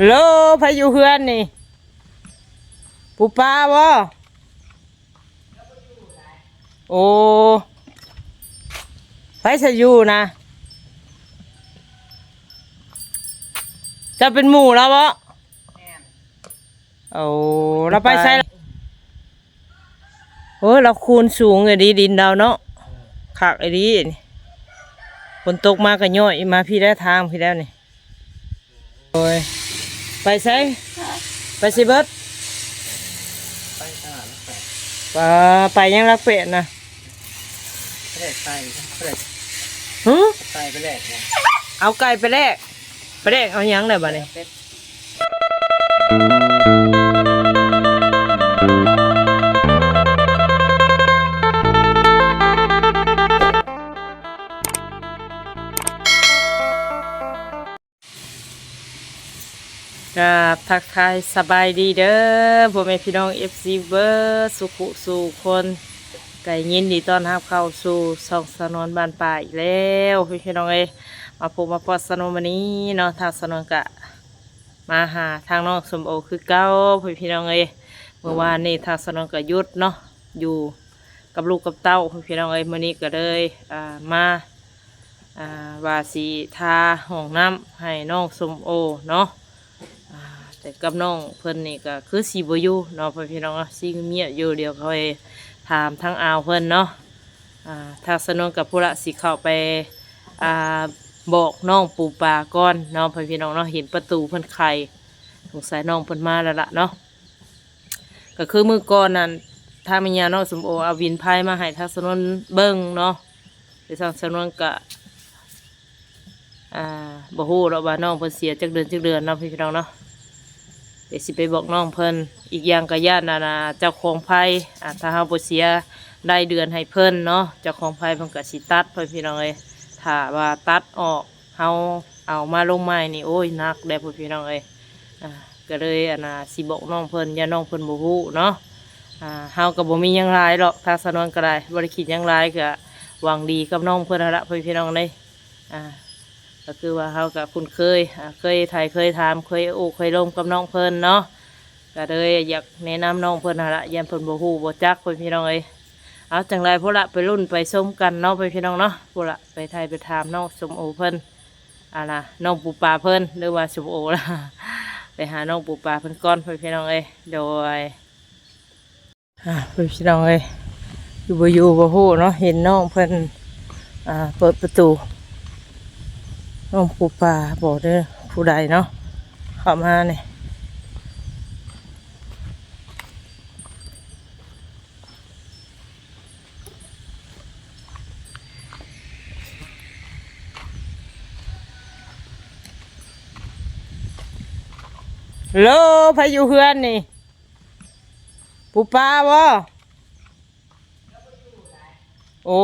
ໂລ ໃຜຢູ່ເຮືອນນີ້? ປູປາບໍ່? ໂອ້ ໃຜສະຢູ່ນະ? ເຈົ້າເປັນໝູ່ລາວບໍ່? ແມ່ນ. ໂອ້ ລາວໄປໃສລະ? ໂອ້ຍ ລາວຄູນສູງອີ່ຫຼີດິນລາວເນາະ. ເອີ ຄັກອີ່ຫຼີນີ້. ຝົນຕົກມາກໍຍ້ອຍມາພີ້ແລ້ວ ທາງພີ້ແລ້ວນີ້. ໂອ້ຍ ໄປໃສ? ໄປໃສເບິດ? ໄປຕະຫຼາດຫຼັກແປດ. ປາ ໄປຫຍັງຫຼັກແປດນະ? ໄປແລກໄກ່ ໄປແລກ ຫື? ໄກ່ໄປແລກ. ເອົາໄກ່ໄປແລກ. ໄປແລກເອົາຫຍັງໄດ້ບາດນີ້? ເປັດ. ກາບທັກທາຍສະບາຍດີເດີ ພໍ່ແມ່ພີ່ນ້ອງ ເອັຟຊີ ເບິດສູ່ຜູ້ສູ່ຄົນ. ກໍຍິນດີຕ້ອນຮັບເຂົ້າສູ່ຊ່ອງສາວນວນບ້ານປ່າອີກແລ້ວ ພີ່ນ້ອງເອີຍ. ມາພົບມາພໍ້ສາວນວນມື້ນີ້ເນາະ ທາງສາວນວນກະມາຫາທາງນ້ອງສົມໂອຄືເກົ່າ ພີ່ນ້ອງເອີຍ. ມື້ວານນີ້ທາງສາວນວນກະຢຸດເນາະ ຢູ່ກັບລູກກັບເຕົ້າ ພີ່ນ້ອງເອີຍ. ມື້ນີ້ກໍເລີຍ ອ່າ ມາ ອ່າ ວ່າຊິທາຫ້ອງນ້ຳໃຫ້ນ້ອງສົມໂອເນາະ. ອ່າ ແຕ່ກັບນ້ອງເພິ່ນນີ້ກໍຄືຊິບໍ່ຢູ່ເນາະ ພໍ່ແມ່ພີ່ນ້ອງເນາະ ຊິງຽບຢູ່. ດຽວຄ່ອຍຖາມທາງອາວເພິ່ນເນາະ. ອ່າ ທາງສາວນວນກັບຜູ້ລະຊິເຂົ້າໄປ ອ່າ ບອກນ້ອງປູປາກ່ອນເນາະ ພໍ່ແມ່ພີ່ນ້ອງເນາະ. ເຫັນປະຕູເພິ່ນໄຂ ສົງໄສນ້ອງເພິ່ນມາແລ້ວລະເນາະ. ກໍຄືມື້ກ່ອນນັ້ນ ທາງແມ່ຍ່ານ້ອງສົມໂອເອົາບິນໄພມາໃຫ້ທາງສາວນວນເບິ່ງເນາະ. ແຕ່ທາງສາວນວນກະ ອ່າ ບໍ່ຮູ້ດອກວ່ານ້ອງເພິ່ນເສຍຈັກເດືອນຈັກເດືອນເນາະ ພີ່ນ້ອງເນາະ. ດຽວຊິໄປບອກນ້ອງເພິ່ນ. ອີກຢ່າງກໍຢ້ານ ອັນນ່າ ເຈົ້າຂອງໄພ ອ່າ ຖ້າເຮົາບໍ່ເສຍລາຍເດືອນໃຫ້ເພິ່ນເນາະ ເຈົ້າຂອງໄພເພິ່ນກໍຊິຕັດ ພໍ່ແມ່ພີ່ນ້ອງເອີຍ. ຖ້າວ່າຕັດອອກ ເຮົາເອົາມາລົງໃໝ່ນີ້ ໂອ້ຍ ໜັກເດ້ ພໍ່ແມ່ພີ່ນ້ອງເອີຍ. ອ່າ ກໍເລີຍ ອັນນ່າ ຊິບອກນ້ອງເພິ່ນ ຢ້ານນ້ອງເພິ່ນບໍ່ຮູ້ເນາະ. ອ່າ ເຮົາກໍບໍ່ມີຫຍັງຫຼາຍດອກ ທາງສາວນວນກໍໄດ້ ບໍ່ໄດ້ຄິດຫຍັງຫຼາຍ ກໍຫວັງດີກັບນ້ອງເພິ່ນຫັ້ນລະ ພໍ່ແມ່ພີ່ນ້ອງເອີຍ. ອ່າ ກໍຄືວ່າເຮົາກໍຄຸ້ນເຄີຍ ອ່າ ເຄີຍຖ່າຍ ເຄີຍຖາມ ເຄີຍໂອ້ເຄີຍລົມກັບນ້ອງເພິ່ນເນາະ. ກໍເລີຍຢາກແນະນຳນ້ອງເພິ່ນຫັ້ນລະ ຢ້ານເພິ່ນບໍ່ຮູ້ບໍ່ຈັກ ພໍ່ແມ່ພີ່ນ້ອງເອີຍ. ເອົາ ຈັ່ງໃດພຸ້ນລະ ໄປລຸ້ນໄປຊົມກັນເນາະ ພໍ່ແມ່ພີ່ນ້ອງເນາະ. ພຸ້ນລະ ໄປຖ່າຍໄປຖາມນ້ອງສົມໂອເພິ່ນ ອັນນ່າ ນ້ອງປູປາເພິ່ນ ຫຼືວ່າສົມໂອລະ ໄປຫານ້ອງປູປາເພິ່ນກ່ອນ ພໍ່ແມ່ພີ່ນ້ອງເອີຍ. ໂດຍ ອ່າ ພີ່ນ້ອງເອີຍ ຢູ່ບໍ່ຢູ່ບໍ່ຮູ້ເນາະ. ເຫັນນ້ອງເພິ່ນ ອ່າ ເປີດປະຕູ ນ້ອງປູປາບໍ ຫຼືຜູ້ໃດເນາະ ເຂົ້າມານີ້. ໂລ ໃຜຢູ່ເຮືອນນີ້? ປູປາບໍ່? ໂອ້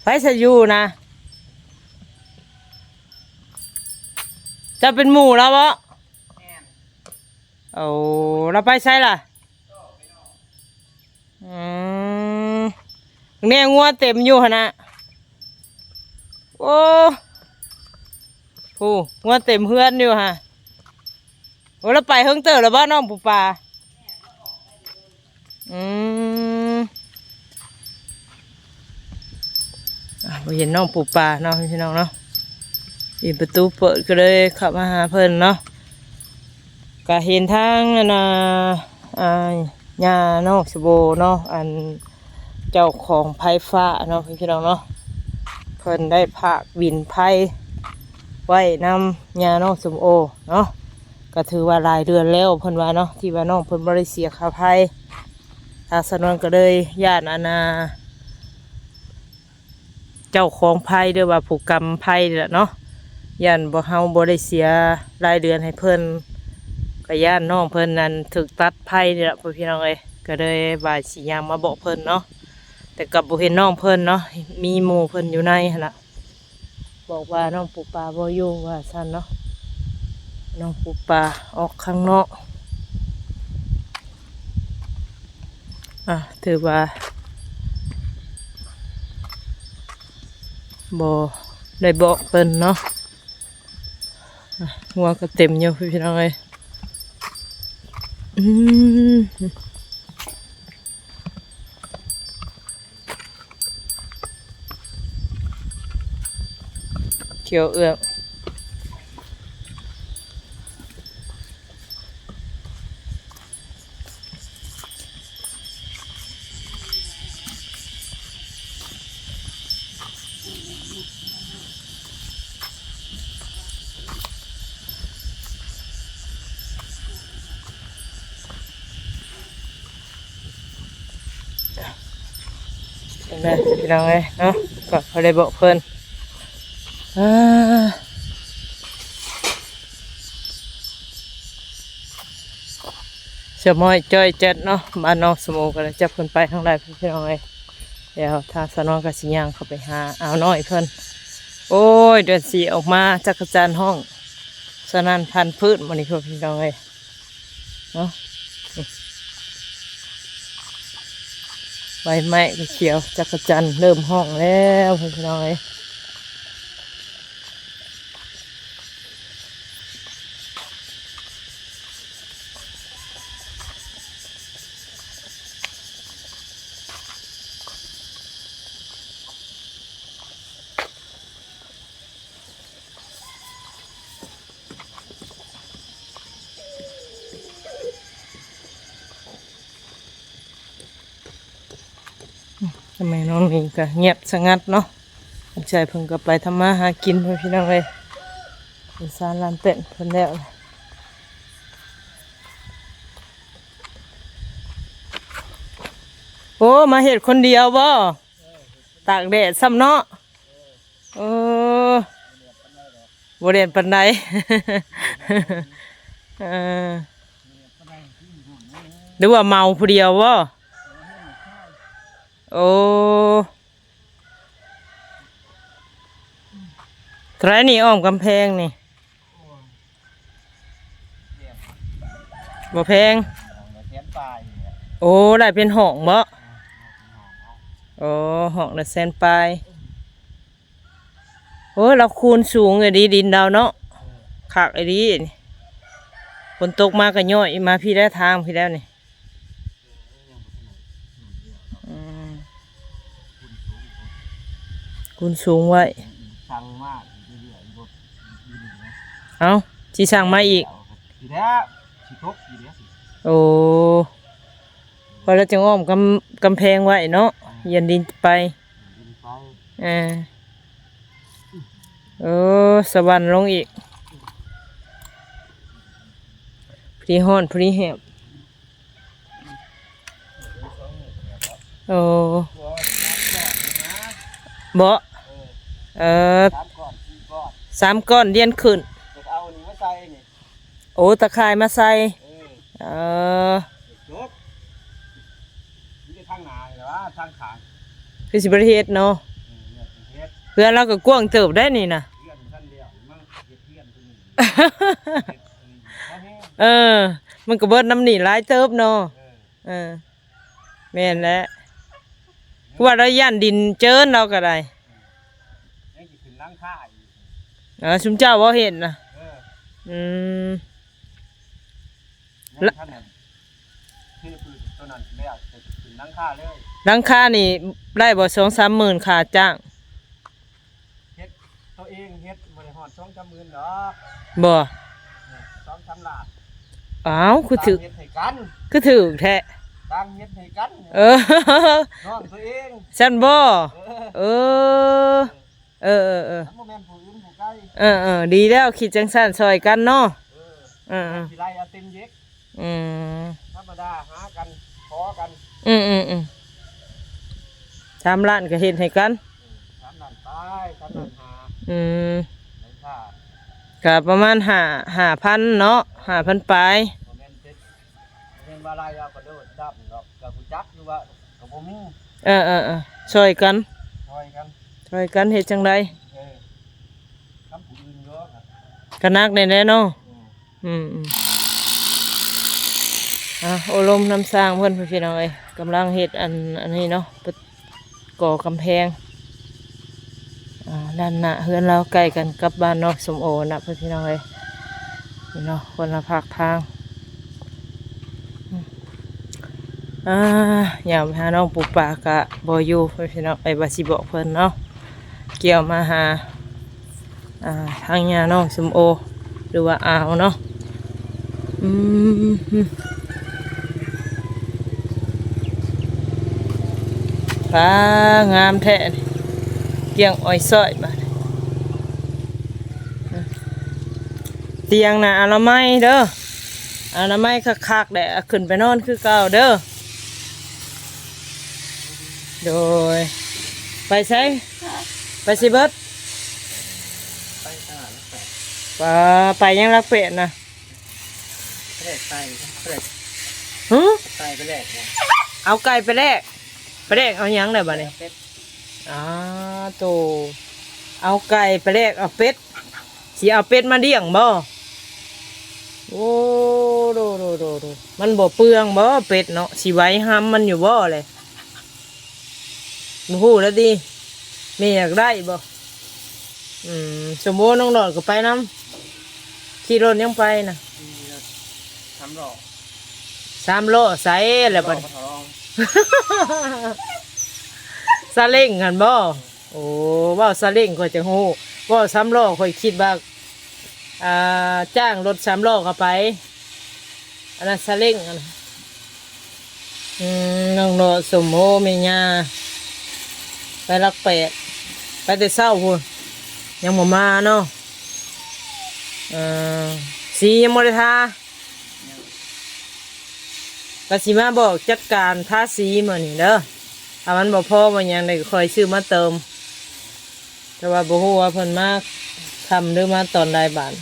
ໃຜສະຢູ່ນະ? ເຈົ້າເປັນໝູ່ລາວບໍ່? ແມ່ນ. ໂອ້ ລາວໄປໃສລະ? ອືມ ແມ່ງົວເຕັມຢູ່ຫັ້ນນະ. ໂອ້ ຜູ້ງົວເຕັມເຮືອນຢູ່ຫະ. ໂອ້ ລາວໄປເຫິງເຕີບແລ້ວບໍ່ ນ້ອງປູປາ? ອືມ ອ່າ ບໍ່ເຫັນນ້ອງປູປາເນາະ ພີ່ນ້ອງເນາະ. ເຫັນປະຕູເປີດກໍເລີຍເຂົ້າມາຫາເພິ່ນເນາະ. ກະເຫັນທາງ ອັນນ່າ ອ່າ ຍ່ານ້ອງສະໂບເນາະ ອັນເຈົ້າຂອງໄຟຟ້າເນາະ ພີ່ນ້ອງເນາະ ເພິ່ນໄດ້ຝາກບິນໄຟໄວ້ນຳຍ່ານ້ອງສົມໂອເນາະ. ກໍຖືວ່າຫຼາຍເດືອນແລ້ວເພິ່ນວ່າເນາະ ທີ່ວ່ານ້ອງເພິ່ນບໍ່ໄດ້ເສຍຄ່າໄຟ. ທາງສາວນວນກໍເລີຍຢ້ານ ອັນນ່າ ເຈົ້າຂອງໄຟ ຫຼືວ່າຜູ້ກຳໄຟນີ້ແຫຼະເນາະ ຢ້ານບໍ່ ເຮົາບໍ່ໄດ້ເສຍລາຍເດືອນໃຫ້ເພິ່ນ ກໍຢ້ານນ້ອງເພິ່ນນັ້ນຖືກຕັດໄຟນີ້ແຫຼະ ພໍ່ແມ່ພີ່ນ້ອງເອີຍ. ກໍເລີຍວ່າຊິຍ່າງມາບອກເພິ່ນເນາະ ແຕ່ກໍບໍ່ເຫັນນ້ອງເພິ່ນເນາະ ມີໝູ່ເພິ່ນຢູ່ໃນຫັ້ນລະ. ບອກວ່ານ້ອງປູປາບໍ່ຢູ່ວ່າຊັ້ນເນາະ ນ້ອງປູປາອອກຂ້າງນອກ. ອ່າ ຖືວ່າບໍ່ໄດ້ບອກເພິ່ນເນາະ. ງົວກໍເຕັມຢູ່ພີ່ນ້ອງເອີຍ. ອືມ ຂຽວເອື້ອງ. ເຫັນໄໝພີ່ນ້ອງເອີຍເນາະ ກໍພໍໄດ້ບອກເພິ່ນ. ອາ ສະໝ້ອຍຈ້ອຍແຈັດເນາະ ບ້ານນ້ອງສະໂມ ກໍໄດ້ຈັບເພິ່ນໄປທາງໃດພີ່ນ້ອງເອີຍ. ດຽວທາງສາວນອນກໍຊິຍ່າງເຂົ້າໄປຫາອາວນ້ອຍເພິ່ນ. ໂອ້ຍ ເດືອນສີ່ອອກມາ ຈັກກະຈັນຮ້ອງສະໜັ່ນພັນພືດມື້ນີ້ພີ່ນ້ອງເອີຍ. ເນາະ ໃບໄມ້ກໍຂຽວ ຈັກກະຈັນເລີ່ມຮ້ອງແລ້ວພີ່ນ້ອງເອີຍ. ທຳໄມນ້ອງນີ້ກໍງຽບສະຫງັດເນາະ. ສົງໄສເພິ່ນກໍໄປທຳມາຫາກິນພຸ້ນພີ່ນ້ອງເອີຍ. ເປັນຊານລານເຕັ້ນເພິ່ນແລ້ວ. ໂອ້ ມາເຮັດຄົນດຽວບໍ່? ຕາກແດດຊ້ຳເນາະ. ເອີ ບໍ່ແດດປານໃດ. ເອີ ຫຼືວ່າເມົາຜູ້ດຽວບໍ່? ໂອ້ ເທົ່າໃດນີ້ອ້ອມກຳແພງນີ້? ບໍ່ແພງ. ໂອ້ ໄດ້ເປັນຫ້ອງບໍ່? ໂອ້ ຫ້ອງລະແສນປາຍ. ໂອ້ຍ ລາວຄູນສູງອີ່ຫຼີດິນລາວເນາະ. ຄັກອີ່ຫຼີ. ຝົນຕົກມາກໍຍ້ອຍມາພີ້ແລ້ວ ທາງພີ້ແລ້ວນີ້. ອືມ ຄູນສູງໄວ້. ເອົ້າ ຊິສ້າງມາອີກ. ໂອ້ ພໍແລ້ວຈຶ່ງອ້ອມກຳ ກຳແພງໄວ້ເນາະ. ຢ້ານດິນໄປ. ເອີ ເອີ ສະຫວັນລົງອີກ. ພໍດີຮ້ອນ ພໍດີແຫ້ງ. ໂອ້ ບໍ່ ເອີ ສາມກ້ອນ ສີ່ກ້ອນ ສາມກ້ອນ ລຽນຂຶ້ນ. ເອົານີ້ມາໃສ່ນີ້. ໂອ້ ຕາຂ່າຍມາໃສ່. ເອີ ເອີ ຈົບ. ມີແຕ່ທາງໜ້ານີ້ແຫຼະວ່າ ທາງຂ້າງ ຄືຊິບໍ່ໄດ້ເຮັດເນາະ. ເອີ ເຮືອນລາວກໍກວ້າງເຕີບໄດ໋ນີ້ນະ. ເຮືອນບໍ່ທັນແລ້ວ ມາເຮັດເຮືອນ. ເອີ ມັນກໍເບິດນຳນີ້ຫຼາຍເຕີບເນາະ. ເອີ ເອີ ແມ່ນແຫຼະ. ຄືວ່າລາວຢ້ານດິນເຈີນ ລາວກໍໄດ້. ຍັງຊິຂຶ້ນຫຼັງຄາອີກ. ເອີ ຊຸມເຈົ້າບໍ່ເຮັດນະ? ເອີ ອືມ ຍັງບໍ່ທັນນັ້ນ ເທພື້ນຕົວນັ້ນແລ້ວ ຈະຂຶ້ນຫຼັງຄາເລີຍ. ຫຼັງຄານີ້ໄດ້ບໍ່ ສອງສາມໝື່ນຄ່າຈ້າງ? ເຮັດໂຕເອງເຮັດບໍ່ໄດ້ຮອດສອງສາມໝື່ນດອກ. ບໍ່ ສອງສາມລ້ານ. ອ້າວ ຄືຖືກ ເຮັດໃຫ້ກັນ ຄືຖືກແທ້. ຕ່າງເຮັດໃຫ້ກັນ. ເອີ ນ້ອງໂຕເອງ ຊັ້ນບໍ່? ເອີ ເອີ ເອີ ເອີ ບໍ່ແມ່ນຜູ້ອື່ນຜູ້ໄກ. ເອີ ເອີ ດີແລ້ວ ຄິດຈັ່ງຊັ້ນ ຊ່ອຍກັນເນາະ. ເອີ ເອີ ເອີ ຊິໄລ່ເອົາເຕັມເດັກ. ອືມ ທຳມະດາຫາກັນ ຂໍກັນ. ອືມ ອືມ ອືມ ສາມລ້ານກໍເຮັດໃຫ້ກັນ. ເອີ ສາມລ້ານປາຍ ສາມລ້ານຫ້າ. ອືມ ກະປະມານຫ້າ ຫ້າພັນເນາະ ຫ້າພັນປາຍ. ບໍ່ແມ່ນເປັນ ບໍ່ແມ່ນວ່າໄລ່ເອົາກະໂດດດຳດອກ ກະຮູ້ຈັກຢູ່ວ່າກະບໍ່ມີ. ເອີ ເອີ ເອີ ຊ່ອຍກັນ ຊ່ອຍກັນ ຊ່ອຍກັນເຮັດຈັ່ງໃດ? ເອີ ຄຳຜູ້ອື່ນເນາະ ກະໜັກແດ່ເນາະ. ອືມ ອືມ ອືມ ອ່າ ໂອ້ລົມນຳຊ່າງເພິ່ນ ພີ່ນ້ອງເອີຍ ກຳລັງເຮັດອັນ ອັນນີ້ເນາະ ເປັນກໍ່ກຳແພງ. ອ່າ ດ້ານໜ້າເຮືອນລາວໃກ້ກັນກັບບ້ານນ້ອງສົມໂອນະ ພີ່ນ້ອງເອີຍ. ເນາະ ຄົນລະພາກທາງ. ອາ ຍ່າງໄປຫານ້ອງປູປາກະບໍ່ຢູ່ ພີ່ນ້ອງເອີຍ ວ່າຊິບອກເພິ່ນເນາະ ກ່ຽວມາຫາ ອ່າ ທາງຍ່ານ້ອງສົມໂອ ຫຼືວ່າອາວເນາະ. ອືມ ປາ ງາມແທ້ ກ້ຽງອ້ອຍຊ້ອຍບາດ. ຕຽງນະອະນາໄມເດີ ອະນາໄມຄັກໆ ແຫຼະ ຂຶ້ນໄປນອນຄືເກົ່າເດີ. ໂດຍ ໄປໃສ? ໄປຊິເບິດ? ໄປຕະຫຼາດຫຼັກແປດ. ປາ ໄປຫຍັງຫຼັກແປດນະ? ໄປແລກໄກ່ ໄປແລກ ຫື? ໄກ່ໄປແລກ ເອົາໄກ່ໄປແລກ. ໄປແລກເອົາຫຍັງໄດ້ບາດນີ້? ເອົາເປັດ. ອາ ໂຕ ເອົາໄກ່ໄປແລກເອົາເປັດ. ຊິເອົາເປັດມາລ້ຽງບໍ່? ໂອ້ ໂດ ໂດ ໂດ ໂດ ມັນບໍ່ເປືອງບໍ່ເປັດເນາະ? ຊິໄຫວຮຳມັນຢູ່ບໍ່ແຫຼະ? ບໍ່ຮູ້ແລ້ວຕິ ແມ່ຢາກໄດ້ບໍ່? ອືມ ສົມໂອ ນ້ອງດອດກໍໄປນຳ ຂີ່ລົດຫຍັງໄປນະ? ຂີ່ລົດສາມລໍ້. ສາມລໍ້ໃສແລ້ວບັດ? ສາເລັ້ງຫັ້ນບໍ່? ໂອ້ ເວົ້າສາເລັ້ງຂ້ອຍຈັ່ງຮູ້ ເວົ້າສາມລໍ້ຂ້ອຍຄິດວ່າ ອ່າ ຈ້າງລົດສາມລໍ້ເຂົ້າໄປ ອັນນັ້ນສາເລັ້ງ ອັນນັ້ນ. ອືມ ນ້ອງເນາະ ສົມໂອ ແມ່ຍ່າ ໄປຫຼັກແປດ ໄປແຕ່ເຊົ້າພຸ້ນ ຍັງບໍ່ມາເນາະ. ເອີ ສີຍັງບໍ່ໄດ້ທາ ກໍຊິມາບອກຈັດການທາສີມື້ນີ້ເດີ ຖ້າມັນບໍ່ພໍບໍ່ຫຍັງໃດກໍຄ່ອຍຊື້ມາເຕີມ ແຕ່ວ່າບໍ່ຮູ້ວ່າເພິ່ນມາຄ່ຳຫຼືມາຕອນໃດບາດ.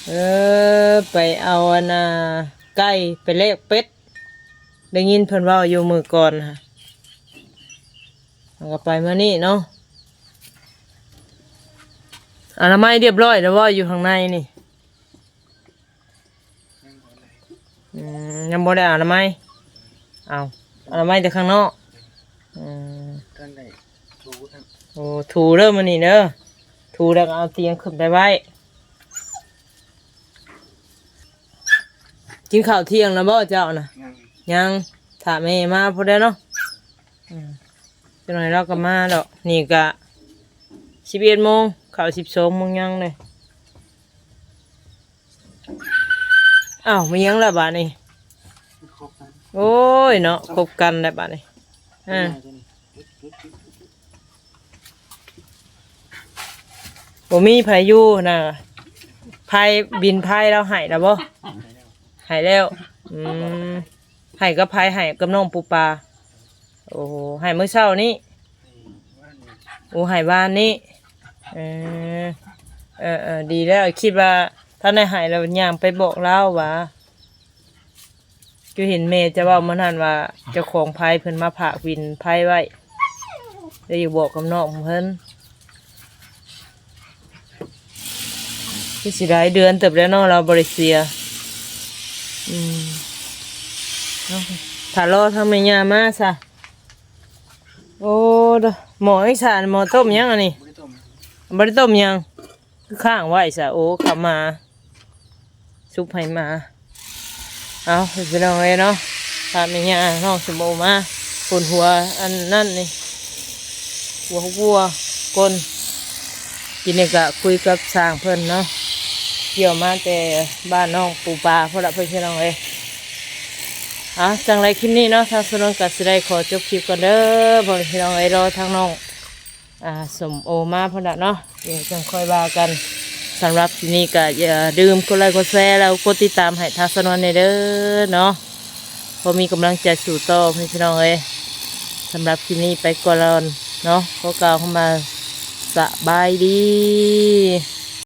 ເອີ ໄປເອົາອັນນ່າ ໄກ່ໄປແລກເປັດ ໄດ້ຍິນເພິ່ນເວົ້າຢູ່ມື້ກ່ອນຫັ້ນ ເຮົາກໍໄປມື້ນີ້ເນາະ. ອະນາໄມຮຽບຮ້ອຍແລ້ວບໍ່ ຢູ່ຂ້າງໃນນີ້? ອືມ ຍັງບໍ່ໄດ້ອະນາໄມ. ເອົາ ອະນາໄມແຕ່ຂ້າງນອກ. ອືມ ທັນໄດ້ຖູຊ້ຳ. ໂອ້ ຖູເດີມື້ນີ້ເດີ ຖູແລ້ວກໍເອົາຕຽງຂຶ້ນໄປໄວ້. ກິນເຂົ້າທ່ຽງແລ້ວບໍ່ເຈົ້ານະ? ຍັງ ຍັງ ຖ້າແມ່ມາພຸ້ນແຫຼະເນາະ. ອືມ ຈັກໜ້ອຍລາວກໍມາດອກ. ນີ້ກະສິບເອັດໂມງ ເຂົ້າສິບສອງໂມງຍັງເດ້. ອ້າວ ມີຫຍັງລະບາດນີ້? ໂອ້ຍເນາະ ຄົບກັນແລ້ວບາດນີ້. ອ່າ ບໍ່ມີໃຜຢູ່ນະ. ໄພ ບິນໄພລາວໃຫ້ລະບໍ່? ໃຫ້ແລ້ວ. ອືມ ໃຫ້ກັບໃຜ? ໃຫ້ກັບນ້ອງປູປາ. ໂອ້ ໃຫ້ມື້ເຊົ້ານີ້. ໂອ້ ໃຫ້ວານນີ້. ເອີ ເອີ ເອີ ດີແລ້ວ ຄິດວ່າທັນໄດ້ໃຫ້ແລ້ວ ຍ່າງໄປບອກລາວວ່າ ຄືເຫັນແມ່ເຈົ້າເວົ້າມື້ນັ້ນວ່າ ເຈົ້າຂອງໄພເພິ່ນມາຝາກບິນໄພໄວ້ ໄດ້ຢູ່ບອກກັບນ້ອງເພິ່ນ. ຄືຊິຫຼາຍເດືອນເຕີບແລ້ວເນາະ ລາວບໍ່ໄດ້ເສຍ. ອືມ ເອົາ ຖ້າລໍທາງແມ່ຍ່າມາຊະ. ໂອ້ ໝໍ້ອີສານ ໝໍ້ຕົ້ມຫຍັງອັນນີ້? ບໍ່ໄດ້ຕົ້ມ ບໍ່ໄດ້ຕົ້ມຫຍັງ ຄືຄ້າງໄວ້ຊະ. ໂອ້ ເຂົ້າມາ ຊຸບໃຫ້ໝາ. ເອົາ ພີ່ນ້ອງເອີຍເນາະ ພາແມ່ຍ່ານ້ອງສົມໂອມາ ໂກນຫົວອັນນັ້ນນີ້ ຫົວ ຫົວໂກນ. ກິນນີ້ກະຄຸຍກັບຊ່າງເພິ່ນເນາະ ກ່ຽວມາແຕ່ບ້ານນ້ອງປູປາພຸ້ນລະ ພີ່ນ້ອງເອີຍ. ເອົາ ຈັ່ງໃດຄລິບນີ້ເນາະ ທາງສາວນວນກໍຊິໄດ້ຂໍຈົບຄລິບກ່ອນເດີ ພໍ່ແມ່ພີ່ນ້ອງເອີຍ. ລໍທາງນ້ອງ ອ່າ ສົມໂອມາພຸ້ນລະເນາະ ດຽວຈັ່ງຄ່ອຍວ່າກັນ. ສຳລັບຄລິບນີ້ກໍຢ່າລືມກົດໄລກົດແຊ ແລ້ວກົດຕິດຕາມໃຫ້ທາງສາວນວນແດ່ເດີເນາະ ພໍມີກຳລັງໃຈສູ້ຕໍ່ ພີ່ນ້ອງເອີຍ. ສຳລັບຄລິບນີ້ໄປກ່ອນເນາະ ຂໍກ່າວຄຳວ່າສະບາຍດີ.